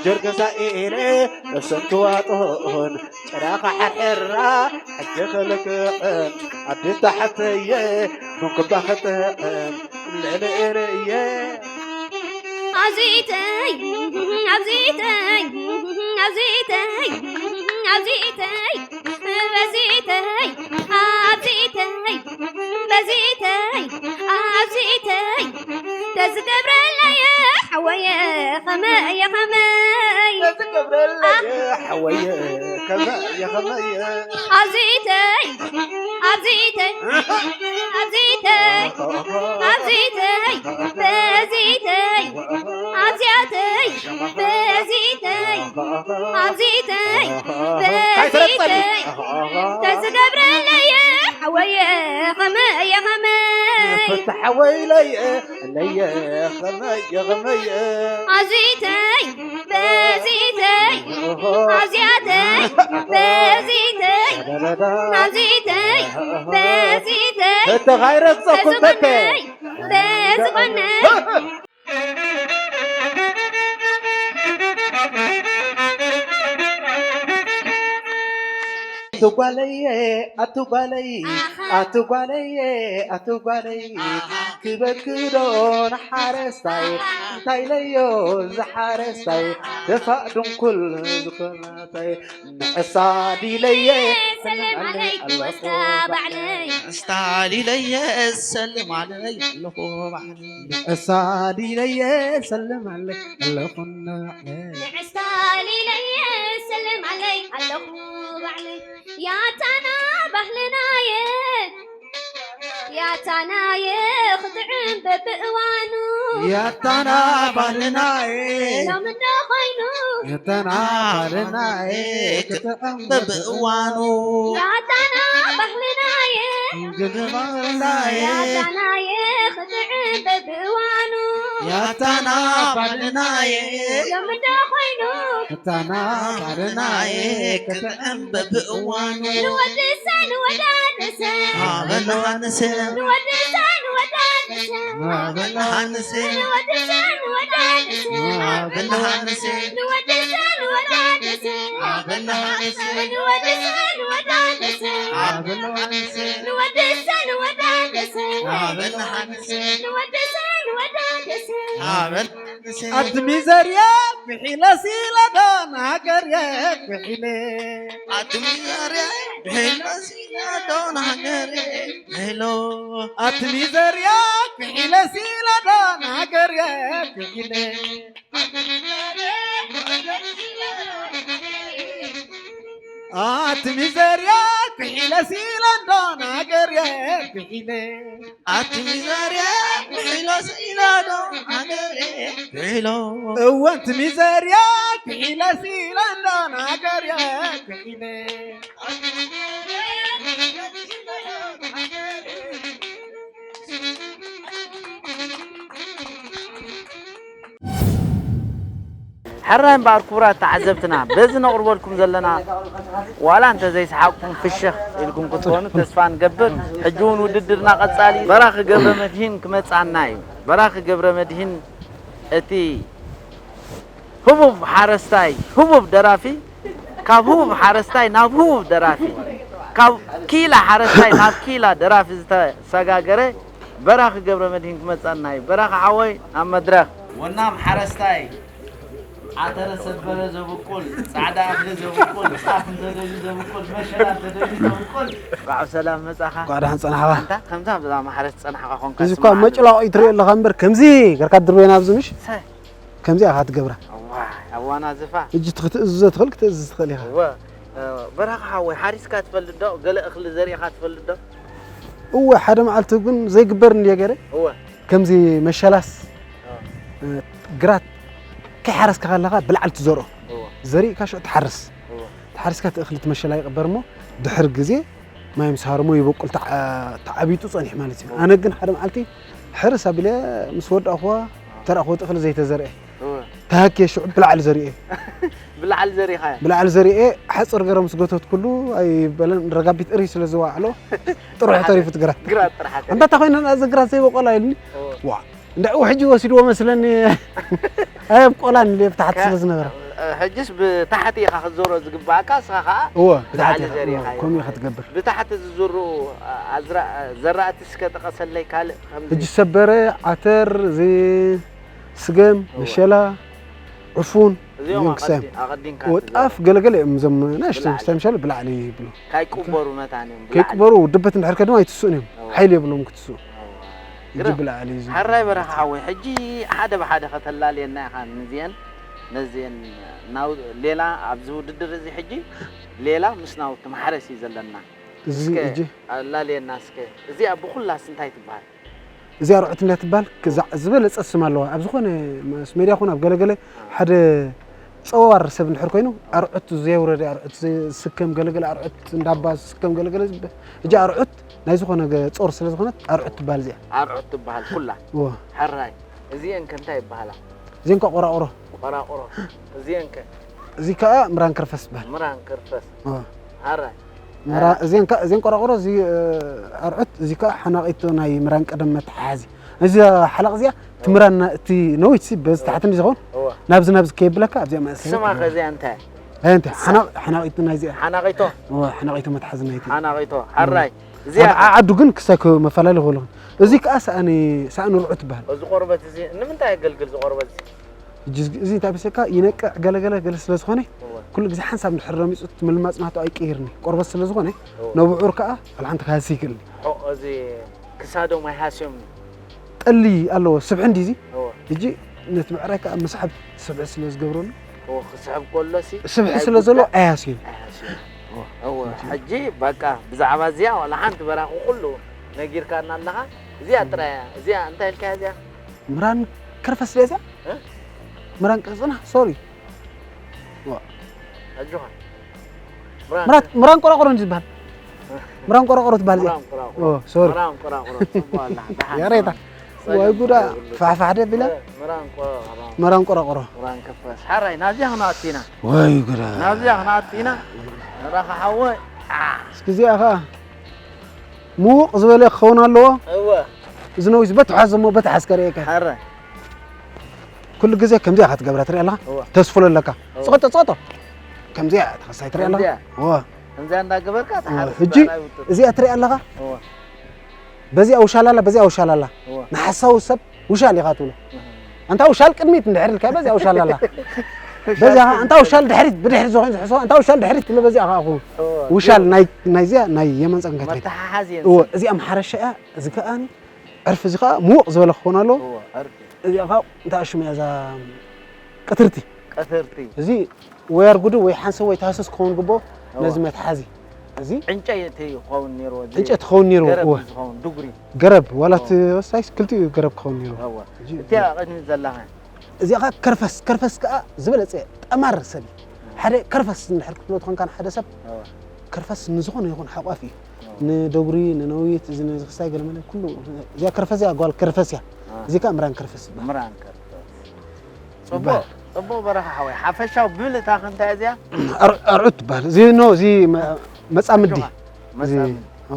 ጀርገሳ ኢለ እሰንትዋጦን ጭራኻ ሕርሕራ ሕጂ ክልክዕን ኣዲ ታሕተየ ቡንክባ ክጥዕም ልዕሊ እየ። ኣብዚተይ ኣብዚተይ ኣብዚተይ ኣብዚተይ በዚተይ ኣብዚተይ በዚተይ ኣብዚተይ ተዝገብረለየ ሓወየ ኸመየ ኸመይ ተዝገብረለየ ሓወየ ከመየ ኸመየ ኣብዚተይ ኣብዚተይ ኣብዚተይ ኣብዚተይ በዚተይ ኣብዚኣተይ በዚተይ ኣብዚተይ በዚተይ ተዝገብረለየ ሓወየ ኸመየ ኸመይ ፍትሓወይ ለየ ለየ ኸመየ ኸመየ ኣብዚተይ በዚተይ ኣብዚኣተይ በዚተይ ኣብዚተይ በዚተይ ተተኻይረግፀኩም ተተ ተዝኾነይ ተዝኾነይ ኣቲ ጓለየ ኣቲ ጓለይ ኣቲ ጓለየ ኣቲ ጓለይ ክበክዶ ንሓረስታይ እንታይ ለዮ ዝሓረስታይ ደፋእ ድንኩል ዝኾነታይ ንዕሳ ዲለየ ሰልም ኣለይ ክወስዳ ባዕለይ ንዕሳ ዲለየ ሰልም ኣለይ ኣለኹ ባዕለይ ንዕሳ ዲለየ ሰልም ኣለይ ኣለኹ ባዕለይ ንዕሳ ዲለየ ሰልም ኣለይ ኣለኹ ባዕለይ ያታና ባህልናየ ያታናየ ክጥዕም በብእዋኑ ያታና ባህልናየ ሎሚ እንዶ ኮይኑ ያታና ባህልናየ ክጥዕም በብእዋኑ ያታና ባህልናየ ግድባናየ ያታናየ ክጥዕም በብእዋኑ ያታና ባህልናየ ሎሚ እንዶ ኮይኑ ያታና ባህልናየ ክጥዕም በብእዋኑ ንወድሰ ንወዳደሰ ኣበል ሃንሰ ንወድሰ ንወዳደሰ ኣበል ሃንሰ ንወድሰ ንወዳደሰ ኣበል ሃንሰ ንወድሰ ንወዳደሰ ኣበል ሃንሰ ንወድሰ ንወዳደሰ ኣበል ሃንሰ ንወድሰ ንወዳደሰ ኣበል ሃንሰ ንወድሰ ንወዳደሰ ኣበል ሃንሰ ኣድሚ ዘርያ ክሒለ ሲለ ዶ ንሃገርየ ክሒለ ኣድሚ ዘርያ ክሒለ ሲለ ዶ ንሃገርየ ክሒሎ ኣድሚ ዘርያ ክሒለ ሲለ ዶ ንሃገርየ ክሒለ ኣቲ ሚዘርያ ክሒለ ሲለ እንዶ ናገርየ ክሒለ ኣቲ ሚዘርያ ክሒለ ሲለ እንዶ ናገርየ ክሒሎ እወ ኣቲ ሚዘርያ ክሒለ ሲለ እንዶ ናገርየ ክሒለ ሕራይ እምበኣር ክቡራት ተዓዘብትና በዚ ነቕርበልኩም ዘለና ዋላ እንተዘይሰሓቕኩም ፍሽኽ ኢልኩም ክትኮኑ ተስፋ ንገብር። ሕጂ እውን ውድድርና ቀጻሊ እዩ። በራኺ ገብረመድሂን ክመጽኣና እዩ። በራኺ ገብረመድሂን እቲ ህቡብ ሓረስታይ ህቡብ ደራፊ ካብ ህቡብ ሓረስታይ ናብ ህቡብ ደራፊ ካብ ኪላ ሓረስታይ ናብ ኪላ ደራፊ ዝተሰጋገረ በራኺ ገብረመድሂን ክመጸና እዩ። በራኺ ሓወይ ናብ መድረኽ። ወናም ሓረስታይ ዓተረ ሰበረ ዘብቁል ጻዕዳ እኽሊ ዘብቁል ጣፍ እንተደልዩ ዘብቁል መሸላ እንተደልዩ ዘብቁል እንኳዕ ብሰላም መጻኻ። እንኳዕ ደሓን ጸናሕኻ። እንታ ከምዛ ብዛ ማሕረስ ጸናሕኻ ኾንካ እዚ እኳ ስምዓኒ። መጭላቑ እዩ ትሪኦ ኣለኻ እምበር ከምዚ ገርካ ድርበየና ኣብዚ ምሽ ሰ ከምዚ ኢኻ ትገብራ። እዋ ኣዋና ዝፋ። እጂ ክትእዝዞ ትኽእል ክትእዝዝ ትኽእል ኢኻ። እወ እ፣ በራኻ ሓወይ ሓሪስካ ትፈልጥ ዶ? ገለ እኽሊ ዘሪእኻ ትፈልጥ ዶ? እወ ሓደ መዓልቲ ግን ዘይግበር እንድየ ገይረ። እወ ከምዚ መሸላስ እ፣ ግራት ከይሓረስካ ከለኻ ብላዕሊ ትዘርኦ እወ ዘሪእካ ሽዑ ትሓርስ እወ ትሓሪስካ እቲ እኽሊ እቲ መሸላ ይቕበር እሞ ድሕሪ ግዜ ማይ ምስ ሃረሞ ይበቁል ተዓ- ተዓቢጡ ጸኒሑ ማለት እዩ። ኣነ ግን ሓደ መዓልቲ ሕርስ ኣቢለ ምስ ወዳእኹዋ ተረእኹዎ እቲ እኽሊ ዘይተዘርአ እወ ተሃክየ ሽዑ ብላዕሊ ዘሪኤ ብላዕሊ ዘሪኻዮ ብላዕሊ ዘሪኤ ሓፅር ገረ ምስ ጎተትኩሉ ኣይበለን ረጋቢት እርይ ስለ ዝወዓሎ ጥርሑ ተሪፉ እቲ ግራት ግራት ጥራሕ ኣንታ እንታይ ኮይነ እዚ ግራት ዘይበቆላ ኢሉኒ እወ ዋ እንድዕኡ ሕጂ ወሲድዎ መስለኒ ኣየብቆላን ኢለ ብታሕቲ ስለ ዝነበረ ሕጅስ ብታሕቲ ኢኻ ክትዞሮ ዝግባእካ፣ እስኻ ኸዓ እወ ብላዕሊ ብታሕቲ ዘሪእኻ ከምኡ ኢኻ። ክትገብር። ብታሕቲ ዝዝሩ ኣዝራ- ዘራእቲ እስከ ጥቀሰለይ ካልእ ከምዚ። ሕጂ ሰበረ፣ ዓተር፣ እዚ ስገም፣ እወ። መሸላ፣ ዕፉን እዚኦም እዮም ክሳዮም። ኣቐዲ- ኣቐዲምካ ወጣፍ ትዘርኡ። ገለገለ እዮም እዞም ናሽቶ ብላዕሊ። ክሳይ መሸላ ብላዕሊ ይብሉ። ካይቅበሩ መታን እዮም ብላዕሊ። ከይቅበሩ ድበት እንድሕር ከድማ ኣይትስኡን እዮም። እወ። ሓይሊ የብሎም ክትስኡ። እወ። ሕጂ ብላዕሊ እዩ ዝብል። ሓራይ በረኻ ሓወይ፣ ሕጂ ሓደ ብሓደ ከተላልየና ኢኻ። ንዚአን ነዚአን ናው- ሌላ ኣብዚ ውድድር እዚ ሕጂ ሌላ ምስ ናውቲ ማሕረስ እዩ ዘለና። እዚ እስከ እጂ ኣላልየና እስከ። እዚኣ ብኹላስ እንታይ ትበሃል? እዚኣ ኣርዑት እንዳትበሃል ክዛዕ ዝበለጸ ስም ኣለዋ። ኣብ ዝኾነ ማስ ሜድያ ኹን ኣብ ገለገለ ሓደ ጸዋር ሰብ እንድሕር ኮይኑ ኣርዑት ዘየውረደ ኣርዑት ስከም ገለገለ ኣርዑት እንዳባ ስከም ገለገለ ዝበ- እጂ ኣርዑት ናይ ዝኾነ ገ- ጾር ስለ ዝኾነት ኣርዑት ትበሃል እዚኣ። ኣርዑት ትበሃል ኩላ። እወ። ሕራይ እዚአን ከ እንታይ ይበሃላ? እዚአን ከ ቆራቆሮ። ቆራቆሮ። እዚአን ከ? እዚ ከኣ ምራን ከርፈስ ይበሃል። ምራን ከርፈስ። እወ። ሕራይ ምራ እዚአን ከ እዚአን ቆራቆሮ እዚ እ፣ ኣርዑት እዚ ከኣ ሓናቂቶ ናይ ምራን ቀደም መተሓሓዚ። እዚ ሓላቕ እዚኣ እቲ ምራን ና- እቲ ነዊት ሲ በዚ ታሕቲ እንዲ ዝኸውን እወ። ናብዚ ናብዚ ከየብለካ ኣብዚኣ መእሰ ስማ ከ እዚኣ እንታይ? ኣይ እንታይ ሓናቕ ሓናቂቶ ናይ እዚኣ ሓናቂቶ። እወ ሓናቂቶ መትሓዚ ናይቲ ሓናቂቶ። ሕራይ እዚኣ ዓዱ ግን ክሳይ መፈላለ ይኽእሉ። እዚ ከኣ ሳእኒ ሳእኒ ርዑ ትበሃል። እዚ ቆርበት እዚ ንምንታይ የገልግል? እዚ ቆርበት እዚ እዚ እንታይ ብሰካ ይነቅዕ ገለገለ ገለ ስለ ዝኾነ እወ። ኩሉ ግዜ ሓንሳብ እንድሕር ረሚፁ እቲ ምልማፅ ናቱ ኣይቀይርኒ ቆርበት ስለ ዝኾነ እወ። ነብዑር ከኣ ዋላ ሓንቲ ክሃሲ ይክእልኒ። ሖ- እዚ ክሳዶም ኣይሃስዮምን። ጠሊ ኣለዎ ስብሒ እንዲ እዚ እወ። ሕጂ ነቲ ምዕራይ ከኣ መስሓብ ስብሒ ስለ ዝገብረሉ እወ፣ ክስሕብ ከሎ ሲ ስብሒ ናይ ስለ ዘሎ ጉዳይ ኣይሃስዮን። ኣይሃስዮን። እወ፣ ሕጂ በቃ ብዛዕባ እዚኣ ዋላ ሓንቲ በራኺ ኩሉ ነጊርካና ኣለኻ። እዚኣ ጥራይ እያ። እዚኣ እንታይ ኢልካ እዚኣ? ምራን ከርፈስ ድያ እዚኣ? እ? ምራን ቅርጽና ሶሪ። ኣጆኻ። ምራን ምራን ቆራቆሮ እንጂ ዝበሃል። ምራን ቆራቆሮ ትበሃል እዚኣ። ምራን ቆራቆሮ። ኦ ሶሪ። ምራን ቆራቆሮ። ጽቡቕ ኣላ። ደሓን። ያሬታ። ጸገም ወይ ጉዳ የብሉን። ፋሕፋሕ ደ ቢላ ምራን ቆራቆሮ። ምራን ቆራቆሮ። ምራን ከፈስ። ሓራይ ናብዚኣ ክንኣቱ ኢና። ወይ ጉዳ። ናብዚኣ ክንኣቱ ኢና። በራኻ ሓወይ። እስኪ እዚኣ ኸኣ ምውቕ ዝበለ ክኸውን ኣለዎ። እወ። እዚ ነዊስ በቲ ሓዝ እሞ በቲ ሓዝ ከርእየካ። ሓራይ። ኩሉ ግዜ ከምዚኣ ኢኻ ትገብራ ትርኢ ኣለኻ። እወ። ተስፍሎ ኣለካ። እወ። ጽቐጦ ጽቐጦ። ከምዚኣ ተኸሳይ ትርኢ ኣለኻ። ከምዚኣ። እወ። ከምዚኣ እንዳገበርካ እወ። ትሓርስ ሕጂ ብዕራይ ውጥር። እዚኣ ትርኢ ኣለኻ። እወ። በዚኣ ውሻል ኣላ በዚኣ ውሻል ኣላ። እወ። ንሓሳዊ ሰብ ውሻል ኢኻ ትብሎ። ኣንታ ውሻል ቅድሚት እንድሕር ኢልካ በዚኣ ውሻል ኣላ። በዚኣ ኸዓ ኣንታ ውሻል ድሕሪት ብድሕሪ ዝኾን ዝሕሶ ኣንታ ውሻል ድሕሪት ትብሎ በዚኣ ኸዓ ኹ። እወ። ውሻል ናይ ናይዚኣ ናይ የማን ጸጋም ከትሪት። መተሓሓዚ እወ እዚኣ መሓረሻ እያ። እዚ ከኣ ዕርፊ እዚ ከኣ ምውቕ ዝበለ ክኸውን ኣለዎ። እወ። ዕርፊ። እዚኣ ከኣ እንታይ ሽሙ እያ እዛ ቅትርቲ። ቀትርቲ። እዚ ወይ ኣርጉዲ ወይ ሓንሰብ ወይ ተሃሰስ ክኸውን ግብኦ። ነዚ መትሓዚ እዚ ዕንጨይቲ ክኸውን ነይርዎ። እዚ ዕንጨይቲ ክኸውን ነይርዎ። ገረብ እወ ዝኸውን ዱጉሪ። ገረብ ዋላ እቲ ወሳይስ ክልቲኡ ገረብ ክኸውን ነይርዎ። እወ። እዚ እቲኣ ቅድሚት ዘላኸ። እዚኣ ከኣ ከርፈስ ከርፈስ ከኣ ዝበለጸ ጠማር ሰብ እዩ። ሓደ ከርፈስ እንድሕር ክትብሎ ትኾንካ ንሓደ ሰብ እወ። ከርፈስ ንዝኾነ ይኹን ሓቋፍ እዩ። ንደጉሪ ንነዊት እዚ ነዚ ክሳይ ገለመለ ኩሉ እዚኣ ከርፈስ እያ ጓል ከርፈስ እያ። አ። እዚ ከኣ ምራን ከርፈስ ይበሃል። ምራን ከርፈስ። ጽቡቅ ይበሃል። ጽቡቅ በረኻ ሓወይ ሓፈሻው ብልታ ክንታይ እዚኣ ኣር- ኣርዑት ትበሃል። እዚ ኖ እዚ መ- መጻምዲ። እዚ መጻምዲ። ኦ፣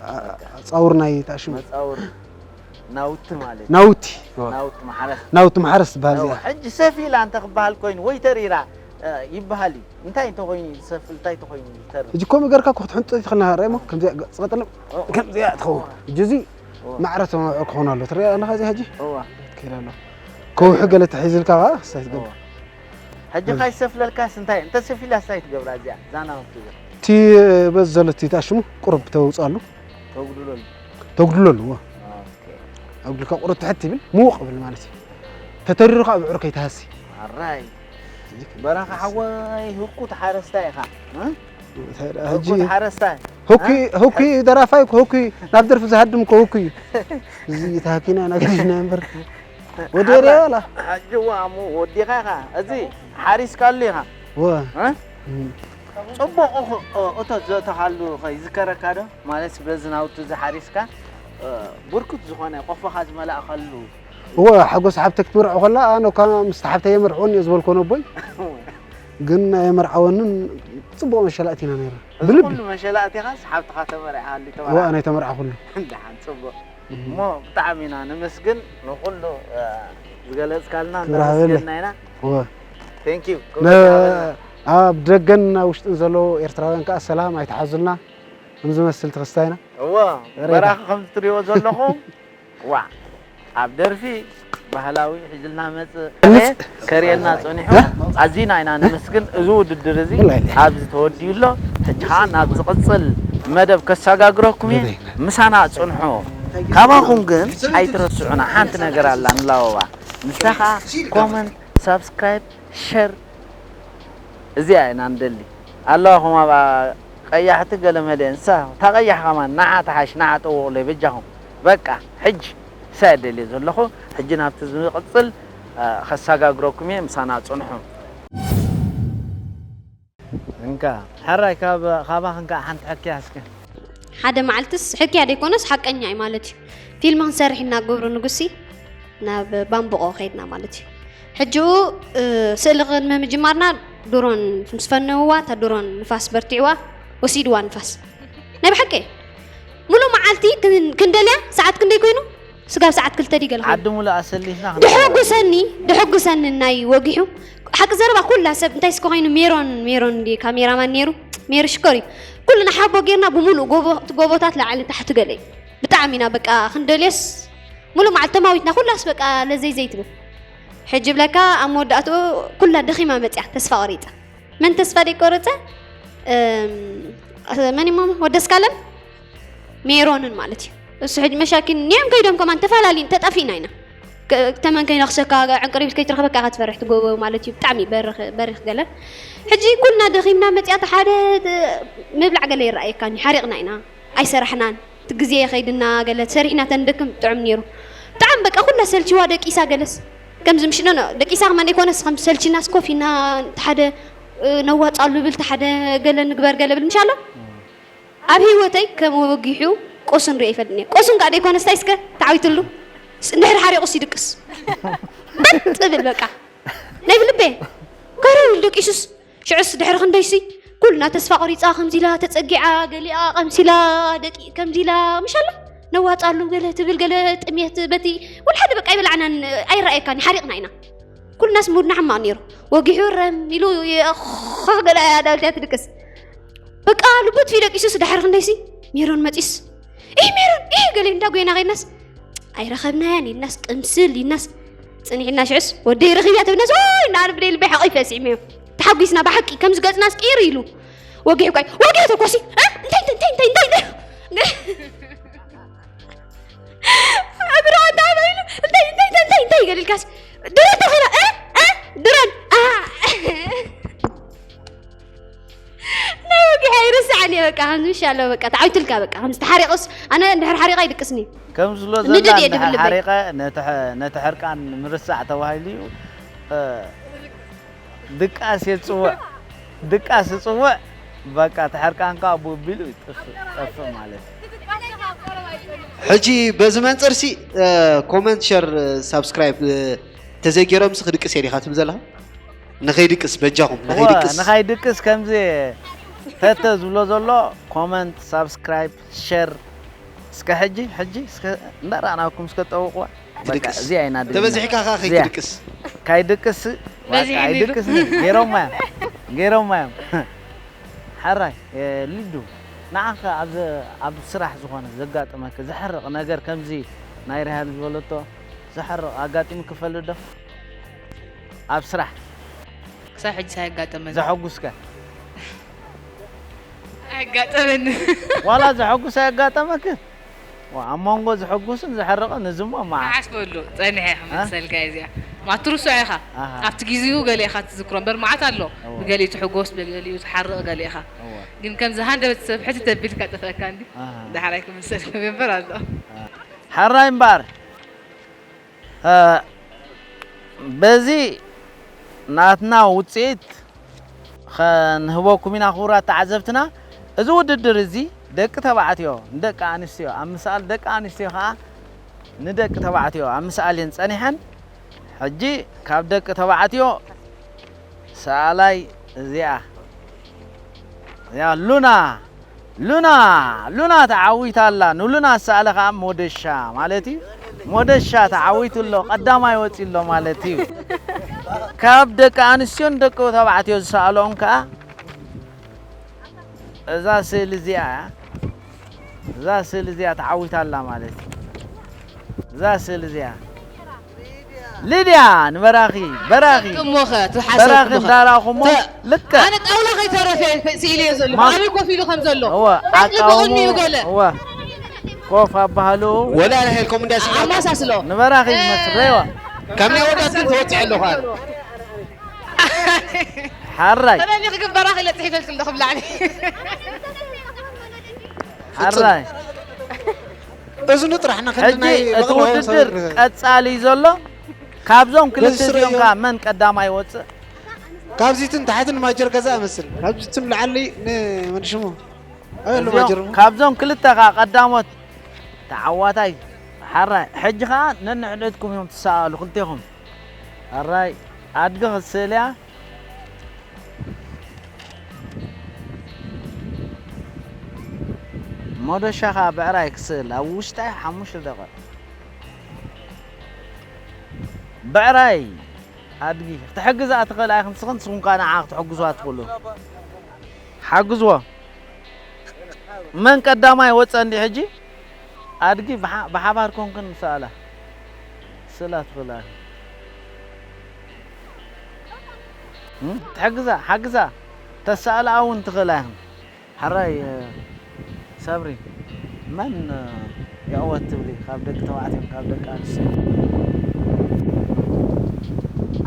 ኣ- ጸውር ናይ ታሽሙ መጻውር ናውቲ ማለት ናውቲ። ኦ፣ ናውቲ ማሕረስ። ናውቲ ማሕረስ ትበሃል እወ፣ እዚኣ። ሕጂ ሰፍ ኢላ እንተ ክበሃል ኮይኑ ወይ ተሪራ እ፣ ይበሃል እዩ። እንታይ እንተኾይኑ ዝሰፍል እንታይ እንተኾይኑ ይተርፍ? ሕጂ ከምኡ ጌርካ እኮ ክትሕንጦ ትኽእል ኢኻ። ርኣይሞ ከምዚኣ ገጽ ቀጥሎ ኦ። ከምዚኣ ትኸውን። ሕጂ እዚ ኦ። ማዕረ ተመርዖ ክኸውን ኣሎ። ትሪኦ ኣለኻ እዚኣ ሕጂ? እወ። ከይዳ ኣሎ። ከውሒ ገለ ተሒዙልካ ኸዓ ክሳይ ትገብር። እወ። ሕጂ ካይ ሰፍለልካስ እንታይ እንተ ሰፊላስ እንታይ ትገብራ እዚኣ ዛና ወቅቱ እዚኣ? እቲ በዚ ዘሎ እቲ ታሽሙ ቁሩብ ተውፅኣሉ። ተጉድለሉ። ተጉድለሉ። እወ። ኦኬ። ኣጉድልካ ቁሩብ ትሕት ይብል ምውቕ ብል ማለት እዩ። ተተሪሩ ከዓ ብዕር ከይትሃሲ። ኣራይ። በረኻ ሓወይ ህኩት ሓረስታይ ኢኻ። እ? እንታይ ደኣ ሕጂ ህኩት ሓረስታይ። ህኩ ህኩ ደራፋይ እኮ ህኩ ናብ ደርፊ ዝሃድም እኮ ህኩ እዩ። እዚ ተሃኪና ኢና ገዲፍና እምበር። ወዲ ኤርያ ኣላ። ሕጂ እዋ እሞ ወዲኻ ኢኻ። እዚ ሓሪስካሉ ኢኻ። ወ እ? ጽቡቕ እኹ-፣ እ-፣ እቶት ዘእተኻሉ ኸ ይዝከረካ ዶ? ማለት በዚ ናውቲ እዚ ሓሪስካ፣ እ፣ ብርኩት ዝኾነ ቆፎኻ ዝመላእኻሉ። እወ፣ ሓጎስ ሓብተ ክትምርዖ ከላ፣ ኣነ እኳ ምስቲ ሓብተ የመርዕወኒ እየ ዝበልኮ ነቦይ። ግን ኣየመርዓወንን፣ ጽቡቕ መሸላእቲ ኢና ነይርና። እዚ ብልቢ። ኩሉ መሸላእቲኻስ ሓብትኻ ተመሪዓሉ እወ፣ ተመርዓ-? ኣነ ተመርዓኹሉ። ደሓን፣ ጽቡቕ። እም። እሞ ብጣዕሚ ኢና ነመስግን ንኹሉ፣ እ፣ ዝገለጽካልና ክብሪ ሃበለይ። እናመስገንና ኢና። እወ። Thank you። ኣብ ደገን ኣብ ውሽጥን ዘለዉ ኤርትራውያን ከዓ ሰላም ኣይትሓዙልና። ከም ዝመስል ትኽስታይና እዎ በራኺ ከም ትሪኦ ዘለኹም ዋዕ ኣብ ደርፊ ባህላዊ ሒዝልና መጽእ ከሪኤና ጸኒሑ ኣዚና ኢና ነመስግን። እዚ ውድድር እዚ ኣብዚ ተወዲኡ ኣሎ። ሕጂ ከዓ ናብ ዝቕጽል መደብ ከሰጋግረኩም እየ። ምሳና ጽንሑ። ካባኹም ግን ኣይትረስዑና። ሓንቲ ነገር ኣላ ንላበባ። ንሳ ከዓ ኮመንት፣ ሳብስክራይብ፣ ሸር እዚኣ ኢና ንደሊ። ኣለዋኹም ኣብኣ ቀያሕቲ ገለመለ እንሳ እታ ቀያሕ ከማን ንዓ ትሓሽ ንዓ ጠውቑለይ በጃኹም። በቃ ሕጂ እሳ እየ ደልየ ዘለኹ። ሕጂ ናብቲ ዝቕጽል ከሰጋግረኩም እየ። ምሳና ጽንሑ። እንካ ሕራይ ካብ ካባኽን ከዓ ሓንቲ ሕክያ እስከ። ሓደ መዓልትስ ሕክያ ደይኮነስ ሓቀኛ እዩ ማለት እዩ። ፊልም ክንሰርሕ ኢና ገብሩ ንጉሲ ናብ ባምብቆ ከይድና ማለት እዩ። ሕጂኡ ስእሊ ቅድሚ ምጅማርና ድሮን ምስ ፈነውዋ እታ ድሮን ንፋስ በርቲዕዋ ወሲድዋ ንፋስ ናይ ብሓቂ ሙሉእ መዓልቲ ክንደልያ ሰዓት ክንደይ ኮይኑ ስጋብ ሰዓት ክልተ ድዩ ገለ ኮይኑ ዓዲ ሙሉእ ኣሰሊፍና ክንደልያ። ድሕጉሰኒ ድሕጉሰኒ ናይ ወጊሑ ሓቂ ዘረባ ኩላ ሰብ እንታይ እስከ ኮይኑ ሜሮን ሜሮን ድዩ ካሜራማን ነይሩ ሜሩ ሽኮር እዩ ኩሉ ንሓቦ ጌርና ብሙሉእ ጎቦ እቲ ጎቦታት ላዕሊ ታሕቲ ገለ እዩ ብጣዕሚ ኢና በቃ ክንደልዮስ ሙሉእ መዓልቲ ተማዊትና ኩላስ በቃ ለዘይ ዘይትብል ሕጂ ብለካ ኣብ መወዳእትኡ ኩላ ደኺማ መፅያ ተስፋ ቆሪፃ መን ተስፋ ደይቆረፀ መን እሞ ወደስካለን ሜሮንን ማለት እዩ እሱ ሕጂ መሻኪን እኒኦም ከይዶም ከማን ተፈላለዩን ተጠፊእና ኢና ተመን ከይነኽሰካ ዕንቅሪቢት ከይትረኽበካ ኢኻ ትፈርሕ ትጎቦ ማለት እዩ ብጣዕሚ በሪኽ ገለ ሕጂ ኩልና ደኺምና መፅያ ሓደ ምብላዕ ገለ ይረኣየካኒ ሓሪቕና ኢና ኣይሰራሕናን እቲ ግዜ ከይድና ገለ ሰሪሕና ተንደክም ጥዑም ነይሩ ብጣዕሚ በቃ ኩላ ሰልችዋ ደቂሳ ገለስ ከምዚ ምሽ ኖ ደቂሳ ከማ ዘይኮነስ ከም ሰልችናስ ኮፍ ኢና ሓደ ነዋፃሉ ብል ሓደ ገለ ንግበር ገለ ብል ምሽ ኣሎ ኣብ ህይወተይ ከም ወጊሑ ቁሱን ሪኦ ይፈልጥኒ ቁሱን ከዓ ዘይኮነስ ታይ እስከ ተዓዊትሉ እንድሕር ሓሪቑስ ይድቅስ በጥ ብል በቃ ናይ ብልቤ ከረው ኢሉ ደቂሱስ ሽዑስ ድሕሪ ክንደይሲ ኩልና ተስፋ ቆሪፃ ከምዚላ ተፀጊዓ ገሊኣ ቀምሲላ ደቂ ከምዚላ ምሻላ ነዋፃሉ ገለ ትብል ገለ ጥሜት በቲ ወላ ሓደ በቃ ይበላዕናን ኣይረኣየካን ሓሪቕና ኢና ኩልናስ ሙድና ሕማቕ ነይሩ ወጊሑ ረም ኢሉ ገለ ዳውልትያ ትድቅስ በቃ ልቡ ትፊ ደቂሱስ ድሕሪ ክንደይሲ ሜሮን መፂስ ኢ ሜሮን ኢ ገለ እንዳ ጎይና ከይናስ ኣይረኸብናያን ኢልናስ ቅምስል ኢልናስ ፅኒሕና ሽዕስ ወደይ ረኺብያ ተብናስ ይ ናብ ብደይ ልበይ ሓቒፈ ስዒመዮ ተሓጒስና ብሓቂ ከምዚ ገፅናስ ቅይር ኢሉ ወጊሑ ቃይ ወጊሑ ተኮሲ እንታይ እንታይ እንታይ እንታይ እንታይ እግራ እንታይ በይሉ እንታይ እንታይ እንታይ እንታይ እንታይ ገሊልካስ ድረን ተኺላ ድረን ናይ ወጊሐ ይርስዓኒ በቃ ከምዚ ምሽ ኣለዎ በቃ ተዓዊትልካ በቃ ከምዚ ተሓሪቑስ ኣነ እንድሕር ሓሪቓ ይድቅስኒ ከም ዝሎ ንድድ ዘላ እየ ድብል እንድሕር ልበይ ሓሪቐ ነቲ ሐ- ነቲ ሕርቃን ንምርሳዕ ተባሂሉ እዩ እ፣ ድቃስ የፅውዕ ድቃስ ይፅውዕ በቃ እቲ ሕርቃን ከዓ ቡቢሉ ይጥፍእ ጠፍእ ማለት እዩ ሕጂ በዚ መንፅር ሲ ኮመንት ሸር ሳብስክራይብ ተዘይገይሮም ሲ ክድቅስ እየ ዲኻ ትብል ዘለኻ ንኸይድቅስ በጃኹም ንኸይድቅስ ንኻይድቅስ ከምዚ ተተ ዝብሎ ዘሎ ኮመንት ሳብስክራይብ ሸር እስከ ሕጂ ሕጂ እስከ እንዳረኣናኩም እስከ ጠውቅዋ በቃ ትድቅስ እዚኣ ኢና ድልና ተበዚሕካ ከ እዚኣ ከይትድቅስ ካይድቅስ በቃ ኣይድቅስ ገይሮማ እዮም ገይሮማ እዮም ሓራይ ሊዱ ንዓኸ ኣብ ኣብ ስራሕ ዝኾነ ዘጋጥመክ ዘሕርቕ ነገር ከምዚ ናይ ሪሃል ዝበለቶ ዘሕርቕ ኣጋጢሙ ክፈልጥ ዶ ኣብ ስራሕ ክሳብ ሕጂ ሳይጋጠመኒ ዘሐጉስከ ኣጋጠመኒ ዋላ ዘሐጉስ ኣያጋጠመክን ኣብ መንጎ ዘሐጉስን ዘሕርቕን እዝሞ መዓት ዓስበሉ ፀኒሐ ክመልሰልካ እዚኣ ማትርሶ ኢኻ ኣብቲ ግዜኡ ገለ ኢኻ ትዝክሮ እምበር መዓት ኣሎ ብገሊኡ ትሕጎስ ብገሊኡ ትሓርቕ ገለ ኢኻ ግን ከምዚ ሃንደበት ሰብ ሕጂ ተቢልካ ጠፍአካ እንዲ ዳሕራይ ክምልሰልካ እምበር ኣሎ ሓራይ እምበኣር በዚ ናትና ውፅኢት ኸንህበኩም ኢና ክቡራት ተዓዘብትና። እዚ ውድድር እዚ ደቂ ተባዕትዮ ንደቂ ኣንስትዮ ኣብ ምሳል ደቂ ኣንስትዮ ኸዓ ንደቂ ተባዕትዮ ኣብ ምሳል እየን ፀኒሐን። ሕጂ ካብ ደቂ ተባዕትዮ ሰኣላይ እዚኣ እዚኣ ሉና ሉና ሉና ተዓዊታ ኣላ ንሉና ዝሰኣለ ከዓ ሞደሻ ማለት እዩ ሞደሻ ተዓዊቱ ኣሎ ቀዳማይ ወፂ ኣሎ ማለት እዩ ካብ ደቂ ኣንስትዮን ደቂ ተባዕትዮ ዝሰኣልኦም ከኣ እዛ ስእሊ እዚኣ እያ። እዛ ስእሊ እዚኣ ተዓዊታ ኣላ ማለት እዩ። እዛ ስእሊ እዚኣ ሊድያ ንበራኺ በራኺ እሞኸ ትሓሰብ በራኺ እሞኸ። እንዳራኹሞ ተ- ልክዕ ኣነ ጣውላ ከይተረፈ ስኢለ እየ ዘለኹ። ማ- ኣበይ ኮፍ ኢሉ ከም ዘሎ እወ፣ ቀጥሊ ኣቃውሞ፣ ብቕድሚኡ ገለ እወ፣ ኮፍ ኣባህሉ ወላ ንሄልኩም እንዳሲ ኣማሳስሎ። ንበራኺ ዝመስል ረይዋ። ካብ ናይ ወዳት ግን ተወፅዐ ኣለኹ ኣነ። ሓራይ ተመኒ ክግበራ ክለ ፅሒፈልኩም ዶ ክብላዕኒ። ሓራይ እዝኑ ጥራሕ ንኽንዲ ሕጂ ናይ እቲ በቕሎ ውድድር ሰብር። ቀጻሊ እዩ ዘሎ። ካብዞም ክልተ በዚ ስረ እዚኦም እዮም። ከኣ መን ቀዳማይ ይወፅእ? ካብዚትን ታሕትን ማጀር ገዛ እመስል። ካብዚትን ላዕሊ ንመንሽሙ። ኣበሉ እዚኦም ማጀር እሞ። ካብዞም ክልተ ከኣ ቀዳሞት ተዓዋታይ ሓራይ። ሕጂ ከኣ ነንሕድሕድኩም እዮም ትሰኣሉ ክልቴኹም። ሓራይ ኣድጊ ክትስእል እያ። ሞደሻ ከኣ ብዕራይ ክስእል ኣብ ውሽጢ ሓሙሽተ ደቂቕ። ብዕራይ ኣድጊ ክትሕግዛ ትኽእል ኣይኽን ንስኽን ንስኹም ከኣ ንዓ ክትሕግዙዋ ትኽእሉ። ሓግዝዎ። መን ቀዳማይ ወጸ እንዲ ሕጂ? ኣድጊ ብሓ-፣ ብሓባር ኮንክን ሰኣላ። ስእላ ትኽእላ። እም? ትሕግዛ፣ ሓግዛ። ተሰኣላ እውን ትኽእላ ኢኽን። ሕራይ፣ እ፣ ሰብሪ፣ መን፣ እ፣ ይዕወት ትብሊ? ካብ ደቂ ተባዕትዮን ካብ ደቂ ኣንስትዮ?